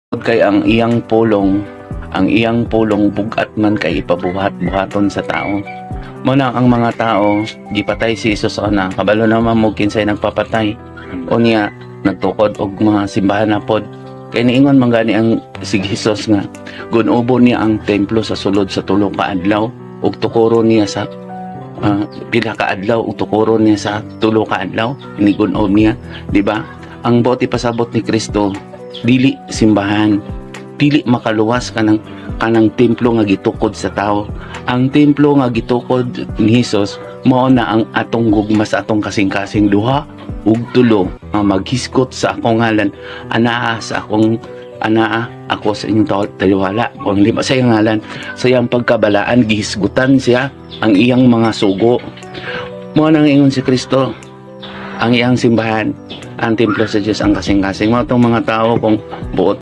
Kay ang iyang pulong bugat man kay ipabuhat buhaton sa tao. Mao na ang mga tao gipatay si Jesus ana, kabalo naman mo kinsay nagpapatay. Unya nagtukod og mga simbahan na pod. Kay niingon man gani ang si Jesus nga gunubo niya ang templo sa sulod sa 3 ka adlaw ug tukoro niya sa pila ka adlaw ug tukoro niya sa 3 ka adlaw inigunob niya, di ba? Ang buot ipasabot ni Kristo, dili simbahan, dili makaluwas kanang templo nga gitukod sa tao. Ang templo nga gitukod ni Jesus mao na ang atong gugma sa atong kasing-kasing. Duha ug tulo nga maghisgot sa akong ngalan, anaa sa akong anaa ako sa inyong taliwala. Kung lima sa iyang ngalan, sa iyang pagkabalaan, gihisgutan siya ang iyang mga sugo. Mao nang ingon si Kristo, ang iyang simbahan, ang templo sa Diyos ang kasing-kasing. Mao tong mga tao kung buot